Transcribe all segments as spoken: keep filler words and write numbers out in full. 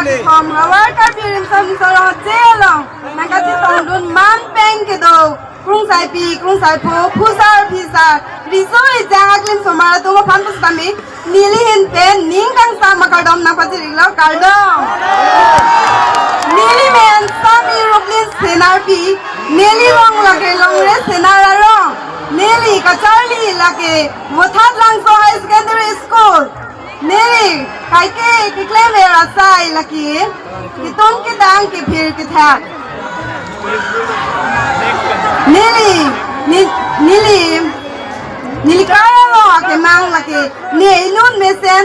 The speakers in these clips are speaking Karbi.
Kom Havar Karbi Riso Nimso Rong Aje along nangkachetongdun man pen kedo krungsaipi, krungsaipo, phusar, phisar, riso ejang aklim osomar atum aphan pusitame neli ahin pen ning kangsam akardom nangpajir-iklo, kardom. Neli men Sami Ruplin Senarpi, neli rong lake Longre Senar arong, neli kacharli lake Vothatlangso Higher Secondary School. Neli kaike keklemver asai lake ketum kedang kephir kethak. Neli, ni-, neli, neli karlo akemang lake ne inut mesen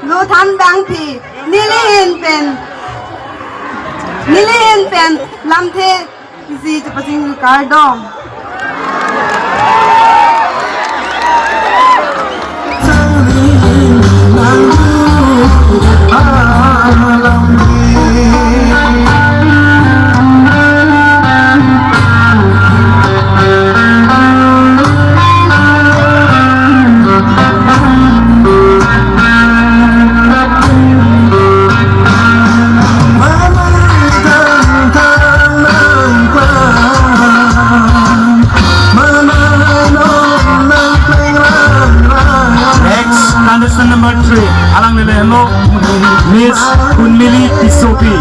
lo thandang phi. Neli ahin pen, neli ahin pen lamthe isi chepachinglu, kardom. Next, contestant number three. Alanglile henlo Miss Hunmili Tissopi.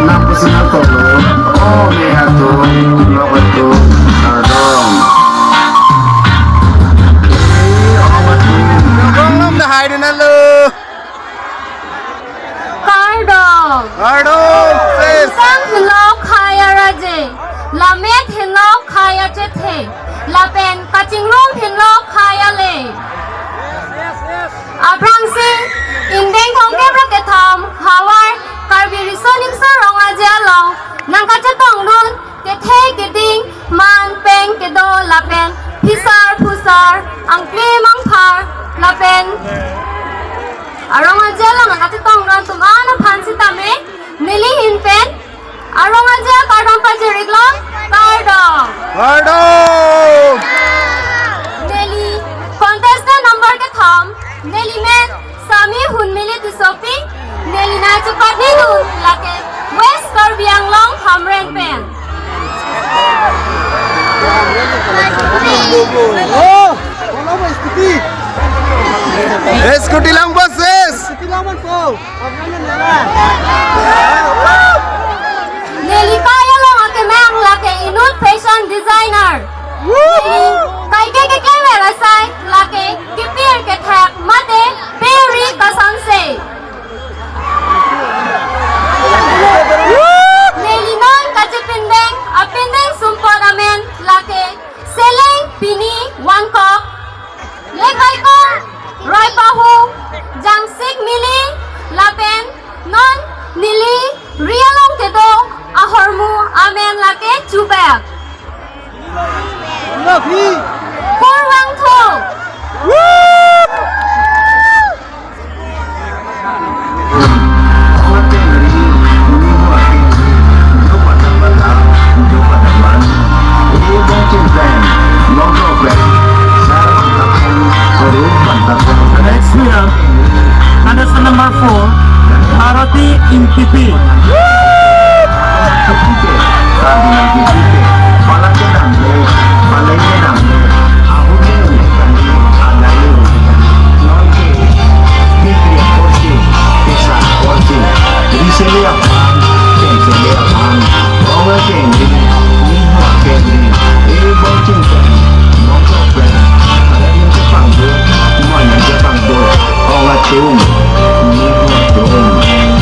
Nangpusi nangkoklo, o me atum, lokotu, kardom. Kardom, dahai dinalo. Kardom. Kardom, sis. Sang henlo khei araje, lamet henlo khei achethe, lapen kachingrum henlo khei ale. Aphrangsi, ingdeng thomkep ra kethom, Havar Karbi Riso Nimso Rong Aje along nangkachetongdun kethe keding, man pen kedo lapen phisar phusar, angklim angphar lapen arong aje along nangkachetongdun atum an aphan sitame neli ahin pen arong aje akardom pajir-iklo, kardom. Kardom. Neli contestant number kethom, neli men Sami Hunmili Tissopi, neli nangchepatnidun lake West Karbi Anglong Hamren pen. Oh, scooty langpo sis. Scooty langpo. Neli khei along akemang lake inut fashion designer. Neli kaike keklemver asai lake kepir kethak mate peri kasonse. Neli non kachepindeng apindeng sumpot amen lake Seleng Pini Vangkok, Lebaikong Roipahu, Jangsik Mili, lapen non neli ri along kedo ahormu amen lake Chubak. Kurvangthu. Next we have contestant number four, Bharati Ingtipi.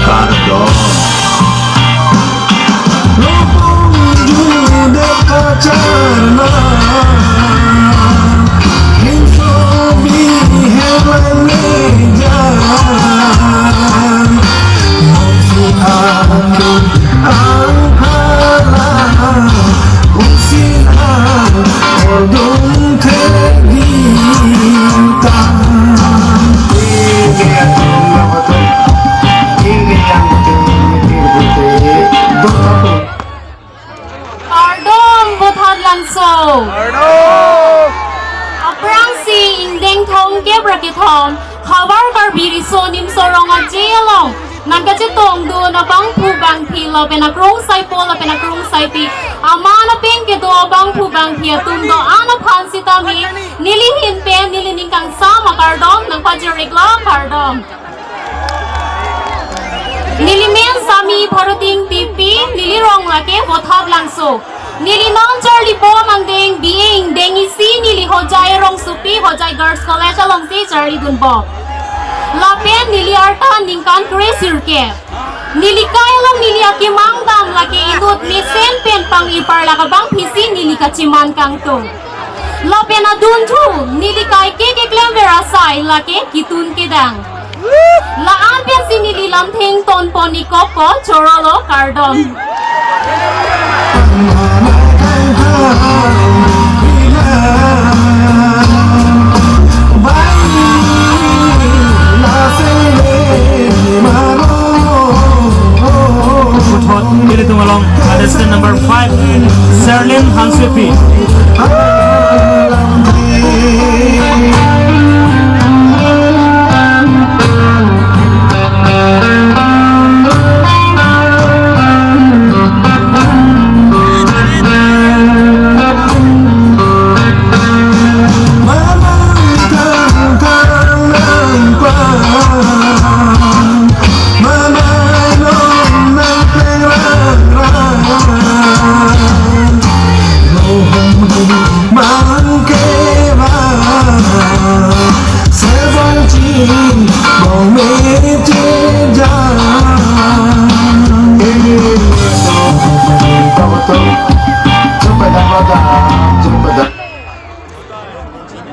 Kardom. Kardom. Aphrangsi ingdeng thomkep ra kethom Havar Karbi Riso Nimso Rong Aje along nangkachetongdun abangphu bangphi lapen akrong saipo lapen akrong saipi aman apen kedo abangphu bangphi atum do-an aphan sitame neli ahin pen neli ning kangsam akardom nangpajir-iklo, kardom. Neli men Sami Bharati Ingtipi, neli rong lake Vothatlangso. Neli non charlibom angdeng B A ingdeng isi, neli Hojai rongsopi, Hojai Girls College alongsi charlidunbom. Lapen neli arta ningkan kre-sirkep. Neli kai along neli akemang dam lake inut mesen pen pang-e parlak abangphisi neli kacheman kangtung. Lapen adunthu, neli kaike keklemver asai lake ketun kedang. La-an pensi neli lamtheng tonpon-ikpo, chorolo, kardom. Puthot kilitung along contestant number five, Serlin Hansepi.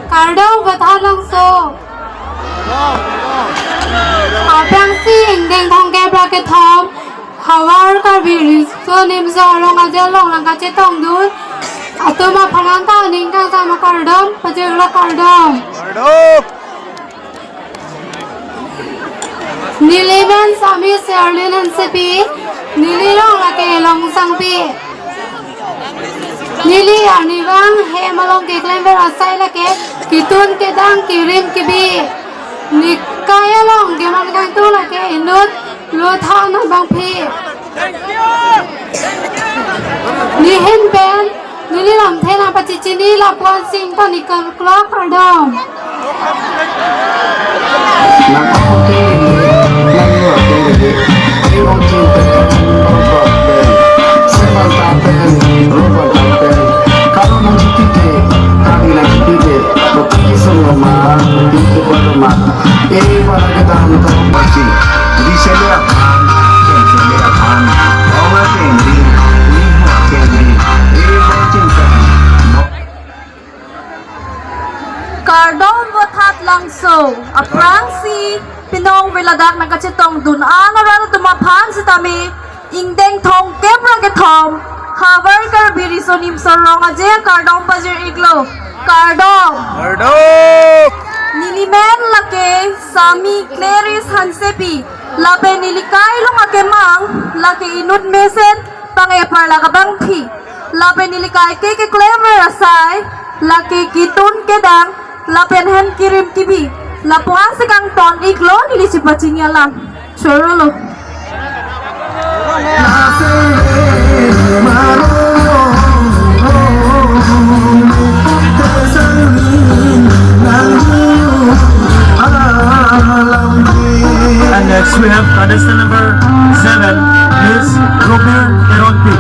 Kardom Vothatlangso. Aphrangsi ingdeng thomkep ra kethom Havar Karbi Riso Nimso Rong Aje along nangkachetongdun atum aphan ta ning kangsam akardom pajir-iklo, kardom. Neli men Sami Serlin Hansepi, neli rong lake Longsangpi. Neli arnivang hem along keklemver asai lake ketun kedang kerim kebi. Neli kai along keman kangtung lake inut lothan abangphi. Neli ahin pen neli lamthe nangpachechini lapuan si ington-iklo, kardom. Kardom Vothatlangso, aphrangsi pinong veladak nangkachetongdun an arat atum aphan sitame ingdeng thomkep ra kethom Havar Karbi Riso Nimso Rong Aje akardom pajir-iklo, kardom. Kardom. Neli men lake Sami Clarice Hansepi, lapen neli kai along akemang lake inut mesen pang-e parlak abangphi. Lapen neli kaike keklemver asai lake ketun kedang lapen hem kerim kebi. Lapuan si kangton-iklo neli chepachini alam. Chorolo. And next we have contestant number seven, Miss Rupir Teronpi.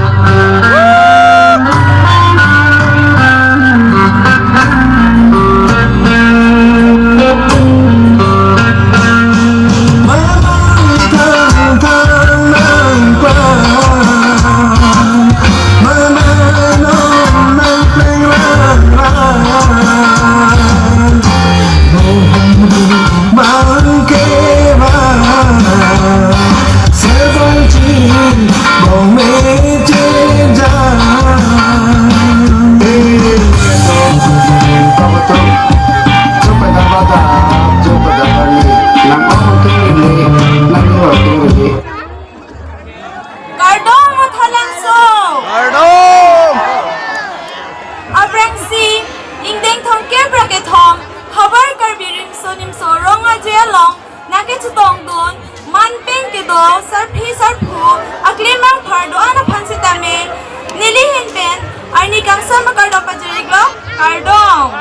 Nimso Rong Aje along nangkechetongdun manpeng kedo sarpi sarpo aklemang phar do-an aphan sitame nelihin pen arni kangsam akardom pajir-iklo, kardom.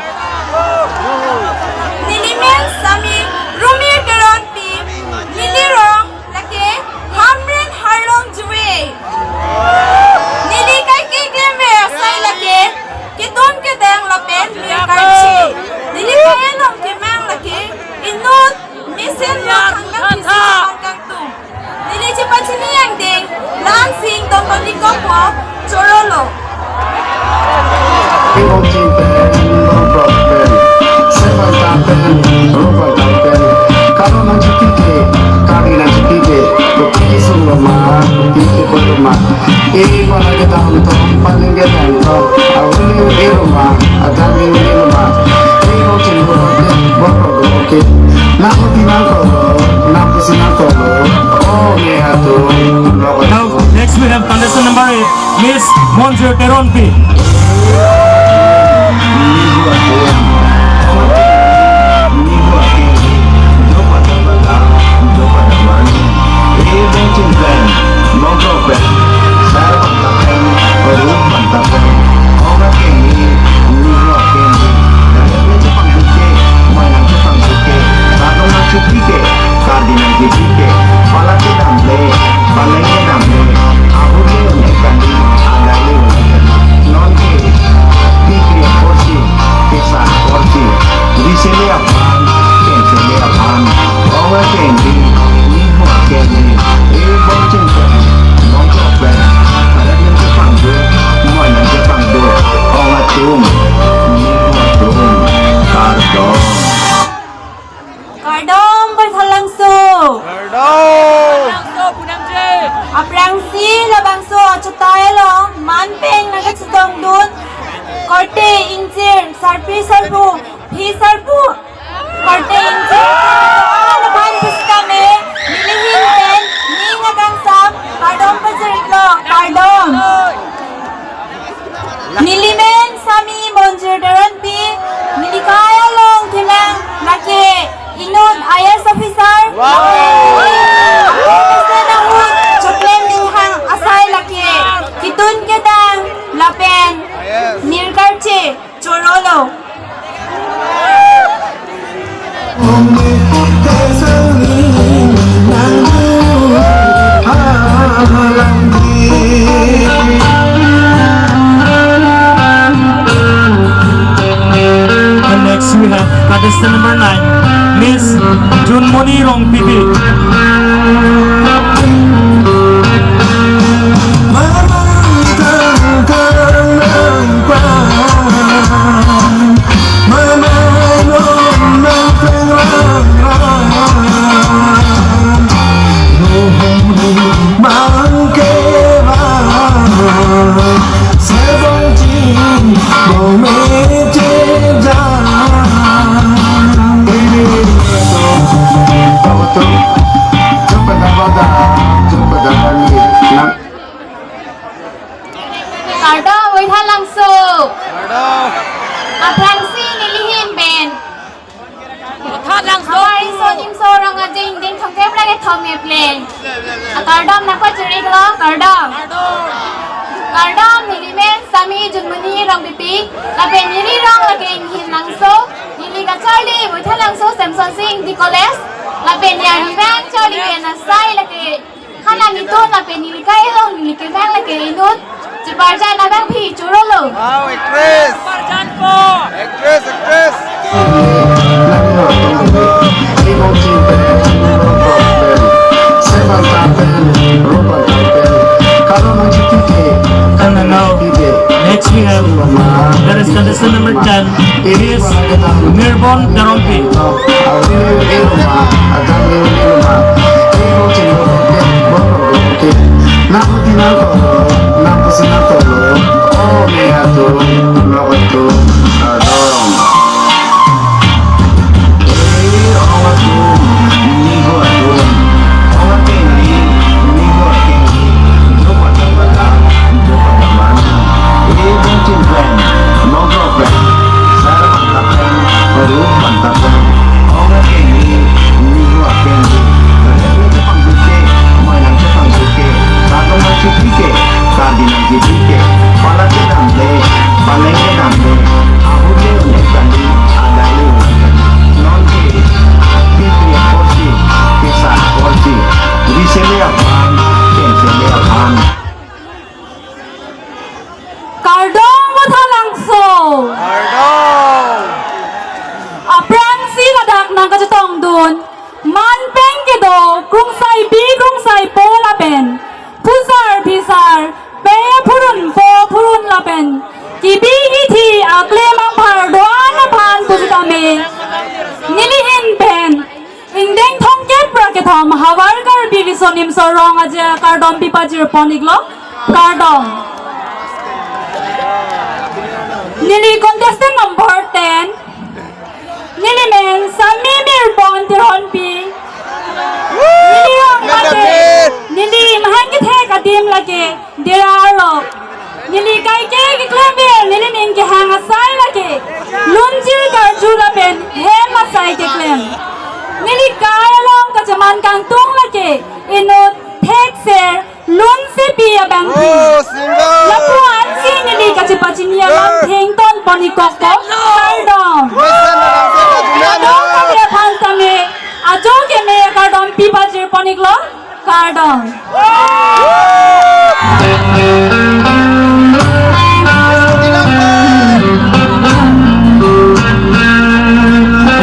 Nelimen Sami Rumir Teronpi, nelirong lake Hamren Harlong Juve. Neli kaike klemver asai lake ketun kedang lapen mir karchi. Neli kai along kemang lake inut mesen lo thangkang pisi chepangkang tum. Neli chepachini angdeng Lansing Don Tony Kokpo, chorolo. Ibong ching pen, bong prok pen, sepan ta pen, rupan ta pen, karo nangchipike, kari nangchipike, to piki sung loma, piki pon loma. E pala kedam tong, paling kedam tong, awili wili loma, adang wili wili loma. Ibong ching bong prok pen, bong prok pen, okay. Nang kuti nang kolo, nang kusi nang kolo, oh me atu, lo. Now, next we have contestant number eight, Miss Monjir Teronpi. Kardom, Baithalangso. Kardom. Aphrangsi labangso achotai along manpeng nangkechetongdun korte ingjir sarpi sarpo, phi sarpo, korte ingjir, ala aphan pusitame nelihin pen ning akangsam kardom pajir-iklo, kardom. Nelimen Sami Monjir Teronpi, neli kai along kelang lake inut I A S officer. Wow. Lapen neli mesen ahut choklem ninghang asai lake ketun kedang lapen mir karchi, chorolo. And next we have contestant number nine, Miss Junmoni Rongpipi. Kardom, Baithalangso. Kardom. Aphrangsi nelihin pen Baithalangso. Apar iso Nimso Rong Aje ingdeng thomkep ra kethom epleng akardom nangpajir-iklo, kardom. Kardom, nelimen Sami Junmoni Rongpipi, lapen nelirong lake Inghinlangso, neli kacharli Baithalangso Semson Sing Ingti College, lapen neli arni abang charli pen asai lake Hana nitun lapen neli kai along neli kemang lake inut Chirparjan abangpi, chorolo. Wow, actress. Chirparjan ko. Actress, actress. And now, next we have, that is contestant number ten, it is Mirbon Teronpi. Manpeng kedo krungsaipi krungsaipo lapen phusar phisar, pei aphurun po aphurun lapen kebi kethi aklem anghar do-an aphan pusitame nelihin pen ingdeng thomkep ra kethom havar Karbi Riso Nimso Rong Aje akardom pipajir pon-iklo, kardom. Neli contestant number ten, neli men Sami Mirpon Teronpi. Neli rong mate, neli mahang kethek adim lake Dera Arlo. Neli kaike keklem ber, neli ning kehang asai lake lunjir karju lapen hem asai keklem. Neli kai along kacheman kangtung lake inut, thekser, lunsepi abangphi. Oh, singer! Lapu-ansi neli kachepachini alam thengton pon-ikkokpo, kardom. Mesen alam se kachepachini alam. Kadokave aphan tame ajo keme kardom pipajir pon-iklo, kardom.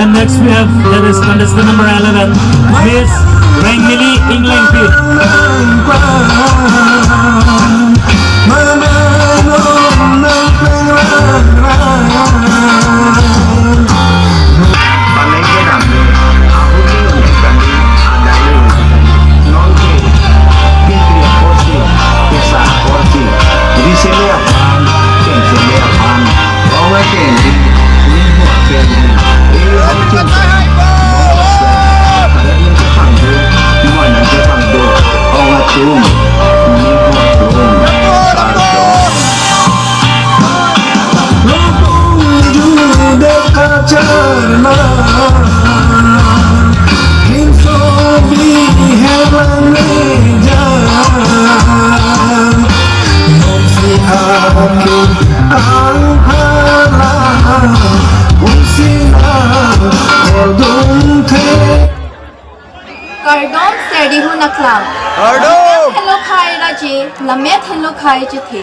And next we have, that is contestant number eleven, Miss Rengnili Inglengpi. Kardom, Serdi huna klang. Kardom. Helo khai raje, lamet helo khai chethe.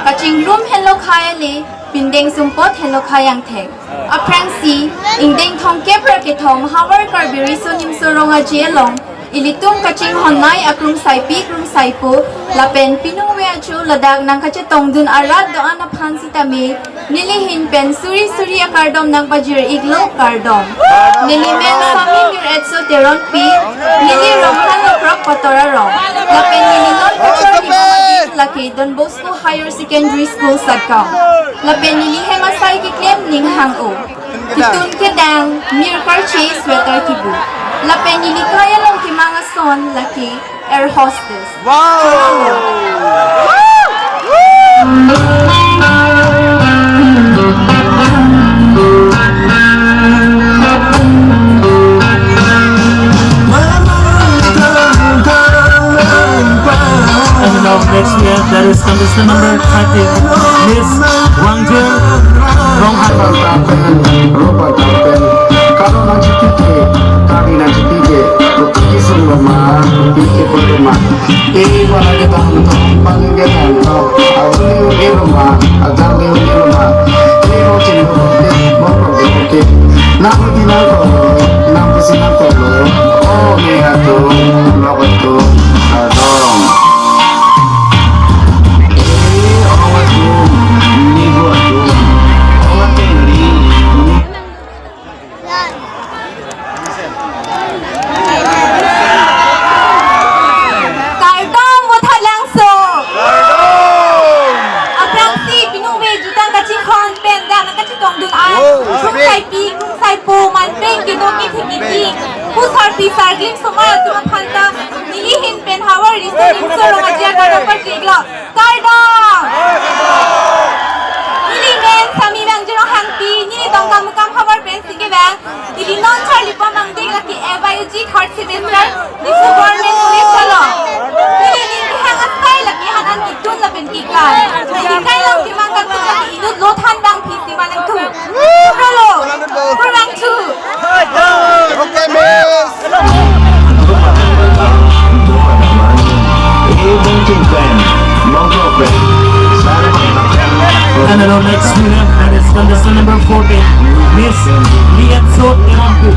Kachingrum helo khai ale, pindeng sumpot helo khai angthek. Aphrangsi, ingdeng thomkep ra kethom havar Karbi Riso Nimso Rong Aje along ilitum kachinghonnei akrungsaipi krungsaipo lapen pinungve achu ladak nangkachetongdun arat do-an aphan sitame nelihin pen suri suri akardom nangpajir-iklo, kardom. Neli men Sami Mir Etso Teronpi, neli rong Halokrok Pator arong. Lapen neli non kachor lima madi lake Don Bosco Higher Secondary School Satgaon. Lapen neli hem asai keklem ning hang-o. Kitun kedang, mir karche, sweater kibu. Lapen neli kai along kemang ason lake air hostess. Wow! And now next we have, that is contestant number thirty, Miss Wangje Ronghang. Ropa Kalpen, Karo Nangchipike, Kari Nangchipike, Rupi Kisung Roma, Rupi Kepul Roma. E wana ke tang tong, pang ke tang tong, auli uli Roma, ajang li uli Roma. E ro chin ro ke, mo ro ke ke. Nang di nang ko, nang pusi nang ko lo. O me atum, lo ko tu, adong. E o atum, ni bo atum. O atum ni, ni. Kardom, Vothatlangso. Kardom. Aphrangsi pinungve jutang kachinghon pen dak nangkachetongdun an. Oh, krungsaipi, krungsaipo, manpeng kedo kethe kething, phusar phisar, klimsomar atum aphan ta nelihin pen havar Riso Nimso Rong Aje akardom pajir-iklo. Kardom! Neli men Sami Wangje Ronghangpi, neli Dongkamukam havar pensi kevang. Neli non charlipon angdeng lake F Y U G third semester, Diphu Government College along. Neli ning kehang asai lake hanan kitun lapen keklem. Neli kai along kemang kangtung lake inut lothan bangphi si manang thu. Hello. Kurang chu. Okay, miss. And our next winner, that is contestant number fourteen, Miss Lietso Teronpi.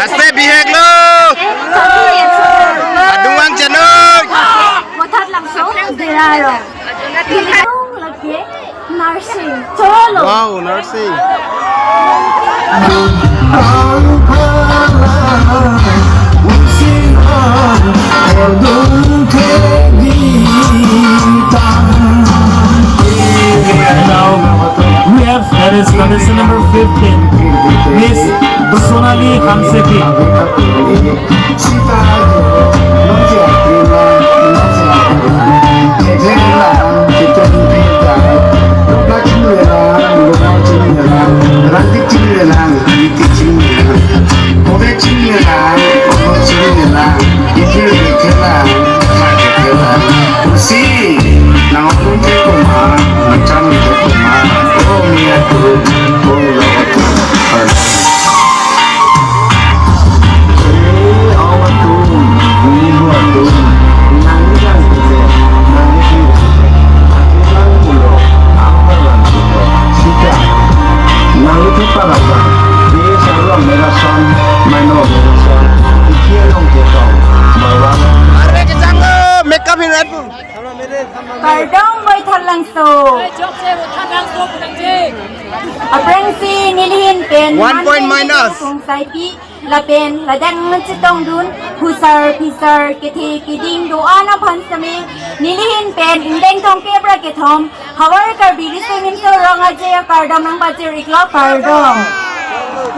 Aste bihek lo. Adung vang chenok. Vothatlangso Dera rong. Lake nursing. Cholo. Wow, nursing. Now, we have, that is contestant number fifteen, Miss Sonali Hansepi. Sita ajo, nonsi akrila, nonsi akrila. Jejela, kita kita. Lokla chinglela, lokla chinglela. Ranti chinglela, ranti chinglela. Ove chinglela, ove chinglela. Iti chinglela, ita chinglela. Kursi, nang okun chingkoma, nang cham chingkoma. Oh, mi atu, oh, lo atu. Are kechang lo, makeup hin rat. Kardom vothatlangso. Aphrangsi nelihin pen One point minus. Kungsaipi lapen ladak nangchetongdun husar phisar kethe keding do-an aphan seme nelihin pen ingdeng thomkep ra kethom havar Karbi Riso Nimso Rong Aje akardom nangpachir-iklo, kardom.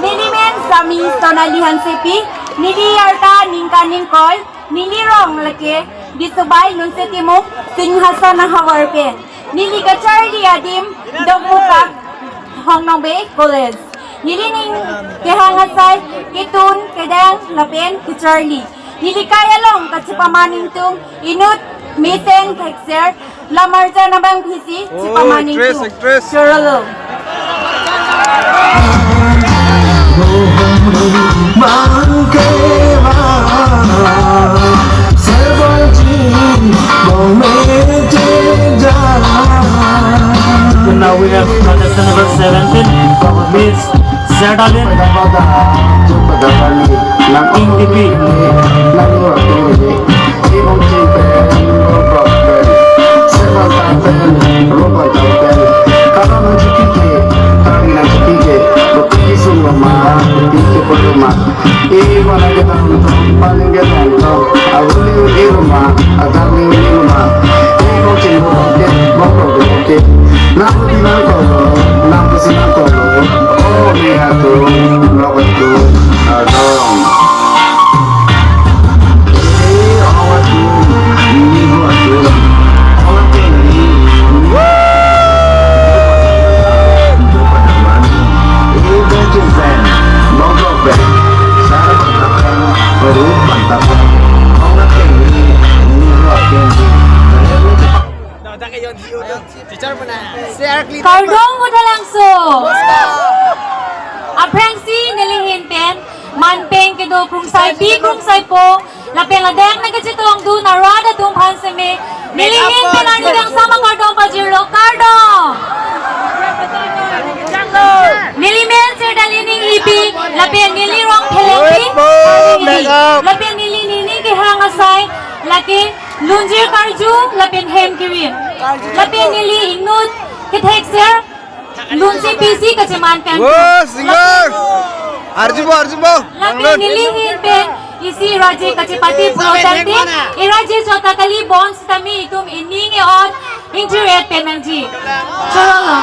Nelimen Sami Sonali Hansepi, neli arta ningkan ingkoi, neli rong lake Disubai Lunse Timung, Singhason ahavar pen. Neli kacharli adim Dokmoka Hongnongbeh College. Neli ning kehang asai ketun kedang lapen kacharli. Neli kai along kachepaman ingtung inut mesen thekser lamarjan abang phisi chepaman ingtung. Actress, actress. Chorolo. Now we have contestant number seventeen, Miss Sedalin Ingtipi. Kardom vothatlangso. Aphrangsi nelihin pen manpeng kedo krungsaipi krungsaipo lapen ladak nangkachetongdun arat atum aphan seme nelihin pen arni kangsam akardom pajirlo, kardom. Nelimen Sedalin Ingtipi lapen neli rong Phelengpi, lapen neli nening kehang asai lake lunjir karju lapen hem kirim. Lapen neli inut kethekser Lunse P C kacheman pen. Wo, singer. Arjubo, arjubo. Lapen nelihin pen isi raje kachepate pulo tangte, iraje chot ta kali bonsitame itum ining e-ot ingthir-et pen nangji. Chorolo.